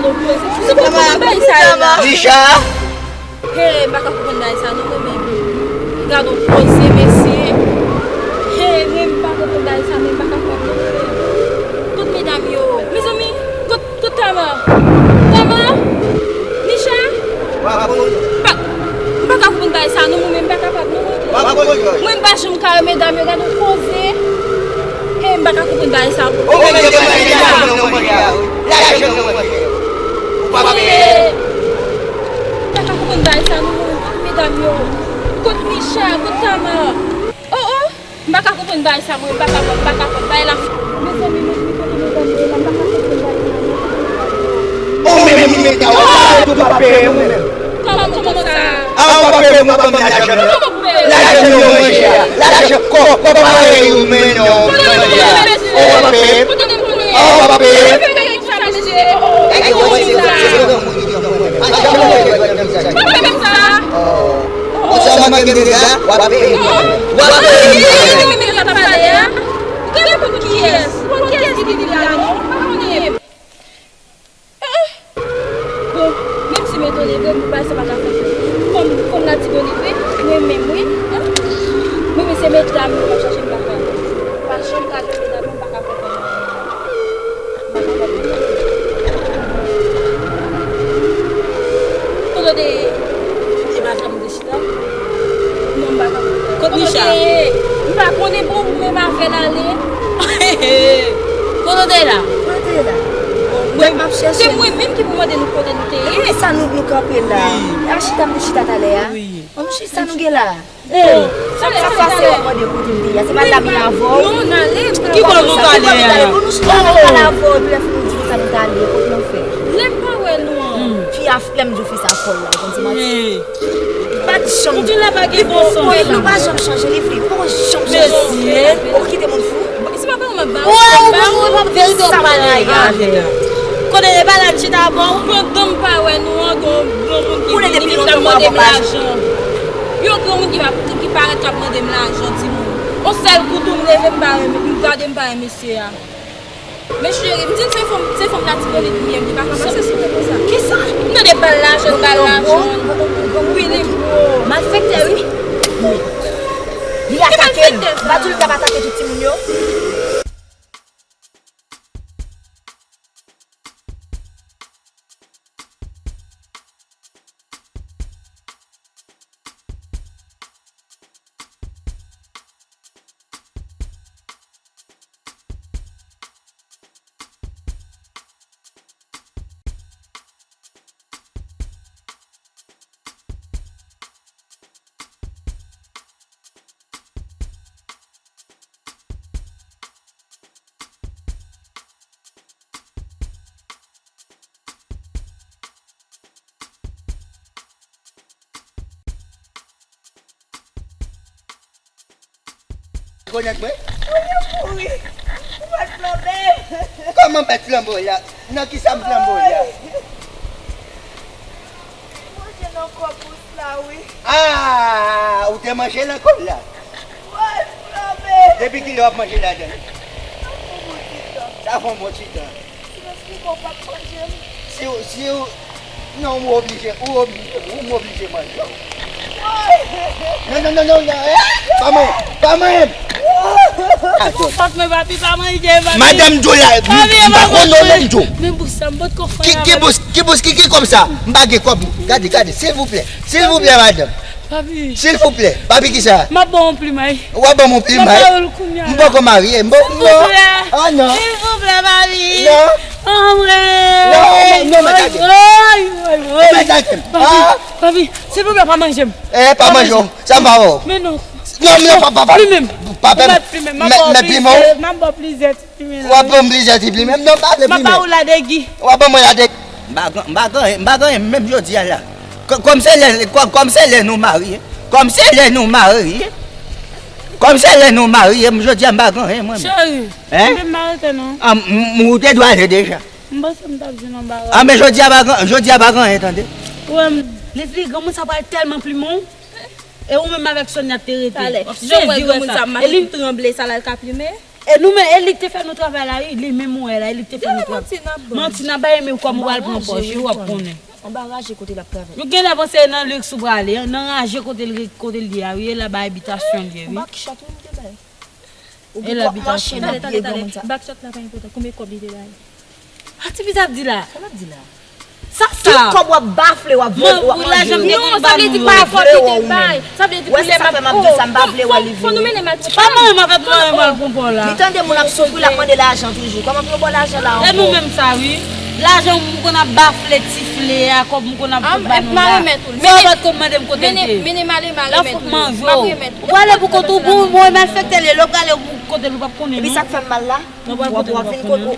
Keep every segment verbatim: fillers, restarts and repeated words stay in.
Gad on koze. Sou pou konprann bagay sa yo la. Hey, m pa ka konprann bagay sa non, mwen menm. Gad on koze, mesye. Hey, mwen m pa konprann bagay sa, mwen m pa ka konprann non, mwen menm. Kot medam yo? Mezanmi, kot, kot Tama? Tama? Nisha? M pa, m pa ka konprann bagay sa non, mwen menm m pa kapab non, mwen menm. Mwen m pa janm ka wè medam yo, gad on koze. Hey, m pa ka konprann bagay sa. Ou menm ki manje lajan nan manje a, wi. Lajan nan manje a. Ou pa peye. M pa ka konprann bagay sa non, mwen. Kot medam yo? Kot Misha? Kot Tama? Oh, oh. M pa ka konprann bagay sa, mwen. M pa ka konprann, m pa ka konprann. Bagay la. Mezanmi, mezanmi, kote medam yo la? M pa ka konprann bagay sa, mwen. Ou menm ki mete a, ou pa peye, ou menm. Kòman, kòman sa? A, ou pa peye, ou pa ban m lajan nan. Lajan nan manje a. Lajan kò, kò pa peye ou men non. Manje a. Ou pa peye. A, ou pa peye. Ou sa manke m deja, w ap peye. W ap peye. Bon, menm si m etone vre, m pa sa pa ka fè. Fòm, fòm la ti boni vre, mwen menm wi. Mwen menm se medam yo m ap chache m pa ka. Pa janm ka jwenn medam yo, m pa ka konprann. M pa ka konprann. Kote w te ye? Li pa janm de Non, m pa ka. Kot Misha? M pa konnen, bon, ou menm avè l ale. Kote w te la? Kote w te la? Mwen, m ap chèche. Se mwen menm ki pou mande nou kote nou te ye. Epi sa nou, nou kanpe la. Wi. A chita m te chita talè a. Wi. Bon, chita nou gen la. Sa, sa, sa se w ap mande kote m te ye. Se pa la m ye avè w. Non, n ale. Ki bò nou t ale a? Bon, nou chita nou pale avè w, epi lè fini nou di nou sa nou t ale, kote nou fè. Lè m pa wè nou an. Fi a, lè m di w fi sa fòl la, ou konn se manti. Li pa t janm. Ou di la pa gen bon sans. Wi, nou pa janm chanje, li vle. Ou poko janm chanje. Mesye. Ou kite moun fou. Se pa pawòl m ap ba ou. Ou, ou, ou, ou, verite w pale a. Kote e pa la chita bò. Pandan m pa wè nou an, gon, gon moun ki vini, ki t ap mande m lajan. Yon granmoun ki pa, ki parèt k ap mande m lajan, timoun. On sèl kou tou m leve, m pa renmen, m gade, m pa renmen mesye a. Men cheri, m di n se fanm, se fanm la ti boni li ye, li pa ka pase sou mwen konsa. Kisa? M tande bal lajan, bal lajan. Wi, li gwo. Malfektè, wi. Li atake m. M pa di w li t ap atake tout timoun yo? Rekonèt mwen? Ou kouri. Ou bat flanbe m. Kòman bat flanbe w la? Nan kisa m flanbe w la? Manje nan kòb wouj la, wi. Ah, ou te manje nan kòb la? Wòy, flanbe! Depi kilè w ap manje ladan l? Sa fè yon bon ti tan. Sa fè yon bon ti tan. Si w esplike w p ap manje m. Si w, si w, non, ou oblije, ou oblije, ou oblije manje w. Wòy! Non, non, non, non, non, eh, pa manyen, pa manyen m! Atò. Fòk mwen, papi, pa manje, papi. Madanm Djo la, m, papi, m pa konn non, menm Djo. Men bous sa, m potko fè. Ki, ki bous, ki bous, ki, ki kòb sa? M pa gen kòb. Gade, gade, silvouplè. Silvouplè, madanm. Papi. Silvouplè. Papi kisa? M ap ba w yon plimay. W ap ban m yon plimay? M ap ba w l kounye a. M poko marye. M po-, non. Silvouplè. Ah, non. Silvouplè, papi. Non. Anmwey. Non, non, non, mèt atè. Woy, woy, woy. Mèt atè. Papi, ah. Papi, silvouplè, pa manje m. Eh, pa manje w. Sa m pa wè w. Men non. Non, non, pa, pa, pa. Plimen m. Pa, pa, mèt plimen m. M ap ba w plizyè, m ap ba w plizyè ti plimen la. W ap ban m plizyè ti plimen m? Non, m pa vle plimen. M ap ba w ladegi. W ap ban mwen ladegi. M pa gen, m pa gen, m pa gen anyen menm jodi a la. Kò-, kòm se lè, kò-, kòm se lè nou marye. Kòm se lè nou marye. Kòm se lè nou marye, m jodi a m pa gen anyen mwen. Cheri, hein? Kite m arete non. Ah, m, m, ou te dwe ale deja. M panse m t ap jwenn anbara. Ah, men jodi a pa gen, jodi a pa gen anyen, tande. Wè m. Leslie, granmoun sa pral tèlman plimen w. E ou menm avèk Sonia te rete. Talè. Jan w wè granmoun sa, m ap tranble, sa la l ka plimen. E nou menm, e li k te fè nou travay la, wi, li menm ou wè la, e li k te fè nou travay. Manti n ap bay. Manti n ap bay, men kòm ou pral pran pòch, wi, w ap konnen. Anbaraje kote l ap travay. Nou genlè panse nan liks ou prale, nan raje kote l, kote l ye a, wi, e la ba abitasyon l ye, wi. Bak chat, wi, m te bay. E la abitasyon. Tande, tande, tande. Bak chat la pa enpòtan. Konbyen kòb li te bay? A, tifi sa ap di la? Sa l ap di la? Sa, sa. Tout kòb w ap bafle, w ap vòlè, w ap manje yo. Non, sa vle di pa fòt li te bay. Sa vle di pou lè m ap, oh, fò, fò nou mennen m al pran pòch. Pa mwen, m ap fè mwen, m al pran pòch la. Li tande moun ap soufri, l ap mande lajan toujou. Kòman pou yo ba w lajan la ankò? E nou menm sa, wi. Lajan m konn ap bafle, tifle a, kòb m konn ap fòt ba nou la. Sa w pa t konn mande m kote l te. Mennen m ale, m al remèt ou. L ap fout manje w. Ou prale pou kont ou, bon, bon, malfektè l ye, lè w prale pou kote l, ou p ap konnen, non. Epi sa k fè m mal la? W ap vin kote l, w ap konnen.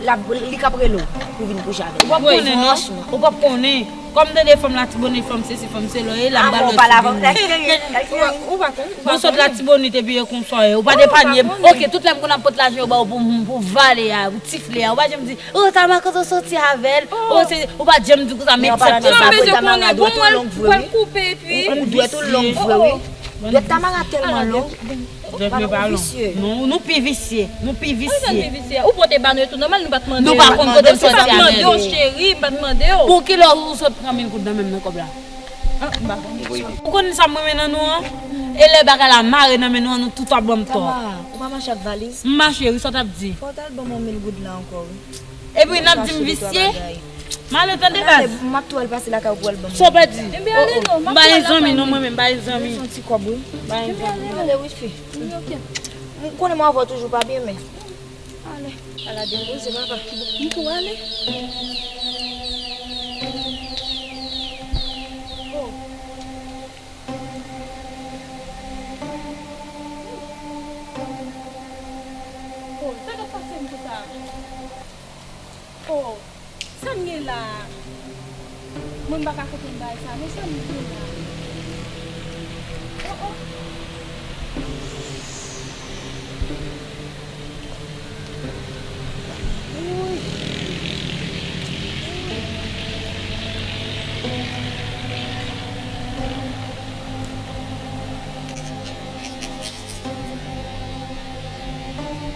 L ap, li k ap rele w pou vin kouche avè l. Ou p ap konnen, non. Franchman. Ou p ap konnen. Kòm m tande fanm Latibonit, fanm sesi, fanm sela, e l ap ba lòt ti moun. Ou pa konn. Bon, sot Latibonit epi e konsa w ye. Ou pa t epanye m. Oke, tout lè m konn ap pot lajan yo ba w pou, pou vale a, pou tifle a. Ou pa janm di, "Oh, Tama, kote w soti avè l?" Oh, se, ou pa janm di konsa, men sa k te pase. Ou bezwen konnen, bon, mwen pral koupe epi. Ou dwèt ou long vre, wi. Dwèt Tamara tèlman long. Dwèt mwen pa long. Non, nou pi visye. Nou pi visye. Ou pote ba nou yo tou nòmal, nou pa t mande w. Nou pa konn kote l soti avè l. Nou pa t mande w, cheri, m pa t mande w. Pou kilè ou sot pran mil goud nan men m nan kòb la? Ah, m pa konn. Ou konn sa m renmen nan nou an? E lè bagay la mare nan men nou an, nou tout ap ban m tò. Tamara, ou pa mache ak valiz? M mache, wi, sa w t ap di? Fò w t al ban m yon mil goud la ankò, wi. Epi n ap di m visye? M ale tande baz. M ap tou al pase lakay ou pou al ban m. Sa w pèdi? Enben ale non, m ap tou al lakay ou. M pa gen zanmi non, mwen menm, m pa gen zanmi. Mwen se yon ti kòb, wi. M pa gen zanmi. Enben ale non. Gade wifi. M konnen mwen avè w toujou pa byen, men. Ale. Ala depoze, papa. M tou ale. Oh. Oh, sa k ap pase m konsa? Oh, sa m gen la a? Mwen m pa ka kote m bagay sa, men sa m gen la a? Oh, oh.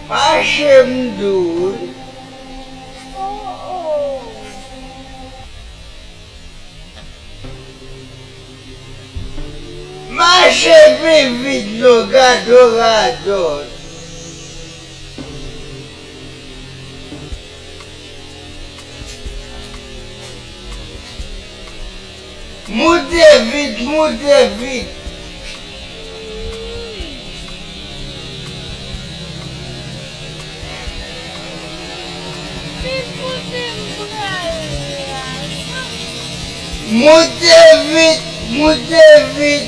Mache m di w wi. Mache pi vit non, gade w radòt. Moute vit, moute vit. Moute vit, moute vit.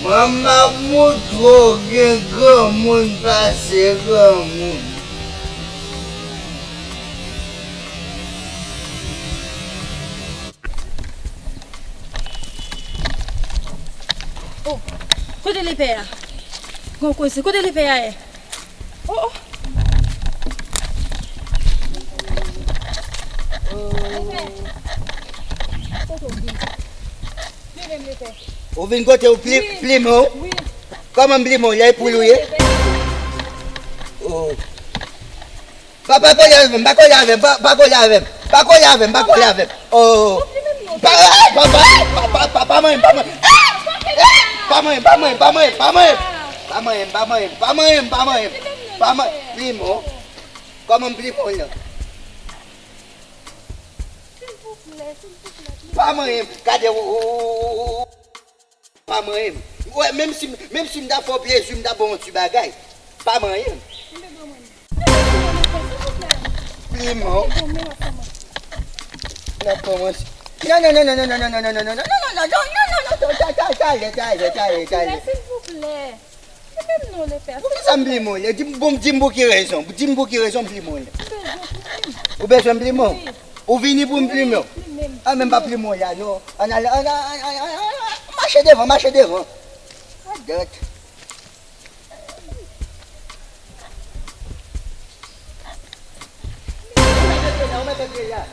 Mwen m ap moutre w gen granmoun pase granmoun. Oh, kote lepè a? Gon koze, kote lepè a ye? Oh, oh. Lepè. Kote w vin? Li menm lepè. Ou vin kote w pli-, plimen w? Wi. Kòman m plimen w? Lè pou l ou ye? Wi, lepè. Oh. Pa, pa kole avè m, pa kole avè m, pa, pa kole avè m, pa kole avè m, pa kole avè m. Oh. Pa, pa, pa, pa, pa, pa, pa manyen m, pa manyen m. Pa manyen m, pa manyen m, pa manyen m, pa manyen m. Pa manyen m, pa manyen m, pa manyen m, pa manyen m. Pa manyen m. Plimen w. Kòman m plimen w la? Pa manyen m. Gade, ou, ou, ou, ou, ou. Pa manyen m. Ou wè, menm si, menm si m ta fè w plezi, m ta ba w yon ti bagay. Pa manyen m. Plimen w. N ap kòmanse. Non, non, non, non, non, talè, talè, talè, talè. Silvouplè. Se menm non, lepè. Poukisa m plimen w? Di m, bon, di m pou ki rezon. Di m pou ki rezon m plimen w. Ou bezwen plimen w? Ou vini pou m plimen w? Wi, plimen m. Ah, men m pa plimen w la, non. Ann ale, ann, ann, mache devan, mache devan. Gadòt. Ou mèt antre la, ou mèt antre la.